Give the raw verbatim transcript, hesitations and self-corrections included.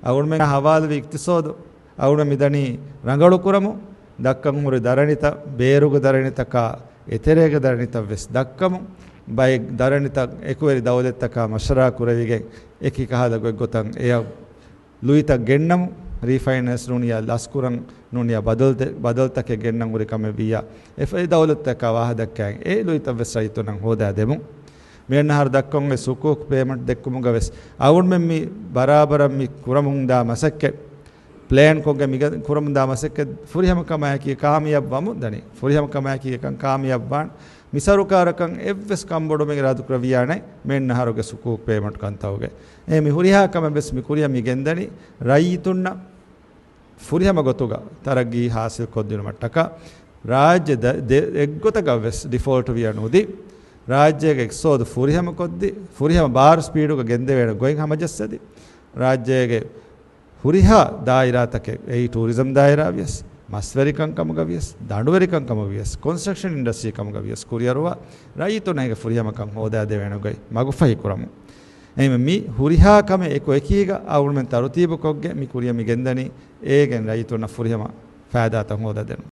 އަޅުގަނޑުމެން ހަވާލުވި އިޤްތިޞާދު އަޅުގަނޑު މިދަނީ ރަނގަޅު ކުރަމުން، ދައްކަން ހުރި ދަރަނިތައް، ބޭރުގެ ދަރަނިތަކާ، އެތެރޭގެ ދަރަނިތައް ވެސް ދައްކަމުން، ބައެއް ދަރަނިތައް އެކުވެރި ދައުލަތްތަކާ މަޝްވަރާ ކުރެވިގެން، އެކި ކަހަލަ ގޮތްގޮތަށް އެޔަށް ލުއިތައް ގެންނަމުން، ރީފައިނޭންސް ނޫނިއްޔާ ލަސްކުރަން ނޫނިއްޔާ ބަދަލު، ބަދަލުތަކެއް ގެންނަން ހުރި ކަމެއް ވިއްޔާ، އެ ފަ-، އެ ދައުލަތުތަކާ ވާހަކަ ދައްކައިގެން އެ ލުއިތައް ވެސް ރައްޔިތުންނަށް ހޯދާ ދެމުން. މި އަންނަ އަހަރު ދައްކަމުން އެ ސުކޫކް ޕޭމަންޓް ދެއްކުމުގަ ވެސް އަޅުގަނޑުމެން މި ބަރާބަރަށް މި ކުރަމުންދާ މަސައްކަތް، ޕްލޭން ކޮށްގެން މި ކުރަމުންދާ މަސައްކަތް ފުރިހަމަ ކަމާއެކީ ކާމިޔާބު ވަމުން ދަނީ. ފުރިހަމަ ކަމާއެކީ އެކަން ކާމިޔާބު ވާން. މި ސަރުކާރަކަށް އެއްވެސް ކަންބޮޑުމެއް އިރާދަކުރެއްވިއްޔާ ނެތް މި އަންނަ އަހަރުގެ ސުކޫކް ޕޭމަންޓް ކަންތައްގައި. އެ މި ހުރިހާ ކަމެއް ވެސް މި ކުރިއަށް މި ގެންދަނީ ރައްޔިތުންނަށް ފުރިހަމަ ގޮތުގަ ތަރައްގީ ހާސިލްކޮށްދިނުމަށްޓަކާ، ރާއްޖެ ދަ-، ދެ-، އެއްގޮތަކަށް ވެސް ޑިފޯލްޓް ވިޔަ ނުދީ، ރާއްޖޭގެ އިޤްތިޞާދު ފުރިހަމަކޮށްދީ، ފުރިހަމަ ބާރު ސްޕީޑުގަ ގެންދެވޭނެ ގޮތް ހަމަޖައްސަދީ، ރާއްޖޭގެ ހުރިހާ ދާއިރާތަކެއް، އެއީ ޓޫރިޒަމް ދާއިރާ ވިޔަސް، މަސްވެރިކަން ކަމުގަ ވިޔަސް، ދަނޑުވެރިކަން ކަމުގަ ވިޔަސް، ކޮންސްޓްރަކްޝަން އިންޑަސްޓްރީ ކަމުގަ ވިޔަސް، ކުރިއަރުވާ ރައްޔިތުންނަށް އޭގެ ފުރިހަމަކަން ހޯދާދެވޭނެ ގޮތް މަގުފަހި ކުރަމުން. އެހެންވެ، މި ހުރިހާ ކަމެއް އެކު އެކީގަ އަޅުގަނޑުމެން ތަރުތީބުކޮށްގެން މި ކުރިއަށް މި ގެންދަނީ، އޭގެން ރައްޔިތުންނަށް ފުރިހަމަ ފައިދާތައް ހޯދާދޭނަން.